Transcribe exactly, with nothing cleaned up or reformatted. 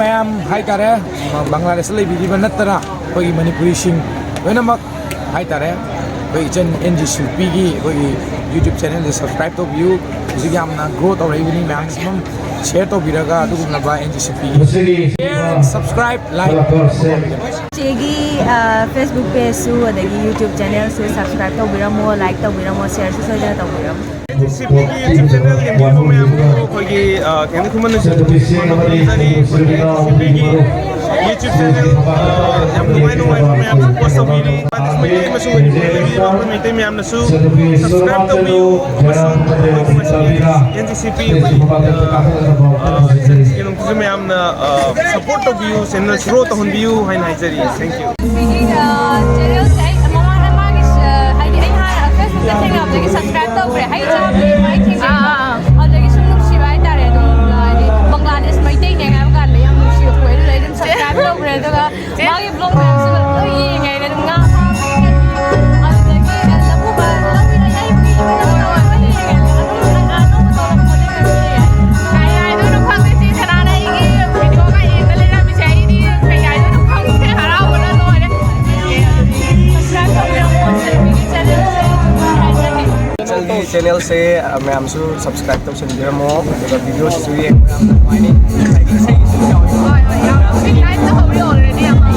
ꯃꯌꯥꯝ ꯍꯥꯏꯇꯥꯔꯦ, ꯕꯪꯒ꯭ꯂꯥꯗꯦꯁꯇ ꯂꯩꯕꯤꯔꯤꯕ ꯅꯠꯇꯅ ꯑꯩꯈꯣꯏꯒꯤ ꯃꯅꯤꯄꯨꯔꯤꯁꯤꯡ ꯂꯣꯏꯅꯃꯛ ꯍꯥꯏꯇꯥꯔꯦ, ꯑꯩꯈꯣꯏ ꯏꯆꯟ ꯑꯦꯟ ꯖꯤ ꯁꯤꯜꯄꯤꯒꯤ ꯑꯩꯈꯣꯏꯒꯤ YouTube channelꯁꯦ subscribe ꯇꯧꯕꯤꯌꯨ꯫ ꯍꯧꯖꯤꯛ ꯌꯥꯝꯅ grow ꯇꯧꯔꯛꯏꯕꯅꯤ, maximum share ꯇꯧꯕꯤꯔꯒ ꯑꯗꯨꯒꯨꯝꯂꯕ ꯑꯦꯟ ꯖꯤ ꯁꯤꯜꯄꯤꯒꯤ share, subscribe, like꯫ ꯏꯆꯦꯒꯤ Facebook pageꯁꯨ ꯑꯗꯒꯤ YouTube channelꯁꯨ subscribe ꯇꯧꯕꯤꯔꯝꯃꯣ, like ꯇꯧꯕꯤꯔꯝꯃꯣ, shareꯁꯨ ꯁꯣꯏꯗꯅ ꯇꯧꯕꯤꯔꯝꯃꯣ꯫ ꯑꯦꯟ ꯖꯤ ꯁꯤꯜꯄꯤꯒꯤ YouTube channel ꯌꯦꯡꯕꯤꯔꯤꯕ ꯃꯌꯥꯝꯕꯨ ꯑꯩꯈꯣꯏꯒꯤ, ꯑ, ꯀꯩꯅꯣ ꯈꯨꯃꯟ ꯅꯨꯡꯁꯤꯕ ꯈꯨꯔꯨꯝꯖꯔꯤ꯫ ꯑꯩꯈꯣꯏꯒꯤ ꯑꯦꯟ ꯖꯤ ꯁꯤꯜꯄꯤꯒꯤ YouTube channel, ꯑ, ꯌꯥꯝ ꯅꯨꯡꯉꯥꯏ ꯅꯨꯡꯉꯥꯏꯕ ꯃꯌꯥꯝꯁꯨ post ꯇꯧꯕꯤꯔꯤ꯫ ꯃꯩꯇꯩ ꯑꯃꯁꯨꯡ ꯃꯅꯤꯄꯨꯔꯗ ꯂꯩꯕꯤꯔꯤꯕ ꯑꯩꯈꯣꯏ ꯃꯩꯇꯩ ꯃꯌꯥꯝꯅꯁꯨ subscribe ꯇꯧꯕꯤꯌꯨ ꯑꯃꯁꯨꯡ ꯑꯩꯈꯣꯏꯒꯤ ꯃꯁꯤꯒꯤ ꯑꯦꯟ ꯖꯤ ꯁꯤꯜꯄꯤ ꯑꯩꯈꯣꯏꯒꯤ, ꯑ, ꯑ, channelꯁꯤꯡ ꯑꯗꯨꯁꯨ ꯃꯌꯥꯝꯅ, ꯑ, support ꯇꯧꯕꯤꯌꯨ, channel grow ꯇꯧꯍꯟꯕꯤꯌꯨ ꯍꯥꯏꯅ ꯍꯥꯏꯖꯔꯤ꯫ Thank you꯫ ꯁꯤꯒꯤ, ꯑ, channelꯁꯦ ꯑꯩ ꯃꯃꯥꯡꯗ ꯃꯥꯒꯤ, ꯑ, ꯍꯥꯏꯗꯤ ꯑꯩ ꯍꯥꯟꯅ Facebookꯇ ꯊꯦꯡꯅꯕꯗꯒꯤ subscribe ꯇꯧꯈ꯭ꯔꯦ꯫ ꯍꯩ ꯆꯥꯕꯗꯤ ꯃꯥꯏ ꯊꯦꯡꯅꯩꯕ꯫ ꯑꯥ, ꯑꯥ, ꯑꯥ꯫ ꯑꯗꯨꯗꯒꯤ ꯁꯨꯝ ꯅꯨꯡꯁꯤꯕ ꯍꯥꯏꯇꯥꯔꯦ꯫ ꯑꯗꯨꯝ, ꯑ, ꯍꯥꯏꯗꯤ ꯕꯪꯒ꯭ꯂꯥꯗꯦꯁ ꯃꯩꯇꯩꯅꯦ ꯍꯥꯏꯕ ꯀꯥꯟꯗ ꯌꯥꯝ ꯅꯨꯡꯁꯤꯕ ꯄꯣꯛꯑꯦ꯫ ꯑꯗꯨꯗ ꯑꯩ ꯑꯗꯨꯝ subscribe ꯇꯧꯈ꯭ꯔꯦ꯫ ꯑꯗꯨꯒ ꯃꯥꯒꯤ vlog ꯃꯌꯥꯝꯁꯨ ꯂꯣꯏ ꯌꯦꯡꯉꯦ꯫ ꯑꯗꯨꯝ ꯉꯥ ꯐꯥꯕꯒꯤ, ꯑꯗꯨꯗꯒꯤ, ꯑ, ꯂꯐꯨ ꯄꯥ-, ꯂꯧ ꯃꯤꯅ ꯌꯩꯕꯒꯤ ꯂꯣꯏ ꯌꯦꯡꯉꯦ꯫ ꯑꯗꯨꯝ ꯑꯅꯧꯕ ꯊꯣꯛꯂꯛꯄ ꯈꯨꯗꯤꯡꯒꯤ ꯑꯗꯨꯝ ꯌꯦꯡꯉꯦ꯫ ꯀꯩ ꯍꯥꯏꯗꯣꯏꯅꯣ ꯈꯪꯗꯦ, ꯆꯦ ꯁꯅꯥꯅ ꯑꯩꯒꯤ videoꯒ ꯌꯦꯡꯉ ꯂꯩꯔꯝꯃꯤꯁꯦ꯫ ꯑꯩꯗꯤ ꯀꯩ ꯍꯥꯏꯗꯣꯏꯅꯣ ꯈꯪꯗꯦ, ꯍꯔꯥꯎꯕꯅ ꯂꯣꯏꯔꯦ꯫ Subscribe ꯇꯧꯕꯤꯔꯝꯃꯣ, ꯁꯤꯜꯄꯤꯒꯤ channelꯁꯦ꯫ ꯍꯥꯏꯖꯒꯦ꯫ ꯏꯆꯜꯒꯤ channelꯁꯦ, ꯑ, ꯃꯌꯥꯝꯁꯨ subscribe ꯇꯧꯁꯟꯕꯤꯔꯝꯃꯣ, ꯑꯗꯨꯒ videoꯁꯤꯁꯨ ꯌꯦꯡꯕ ꯌꯥꯝꯅ ꯅꯨꯡꯉꯥꯏꯅꯤ꯫ ꯏꯁꯩꯒꯤꯁꯨ ꯌꯥꯎꯋꯦ꯫ ꯍꯣꯏ, ꯍꯣꯏ, ꯌꯥꯎꯋꯦ꯫ ꯍꯧꯖꯤꯛ liveꯇ ꯍꯧꯔꯤ already ꯑꯃ꯫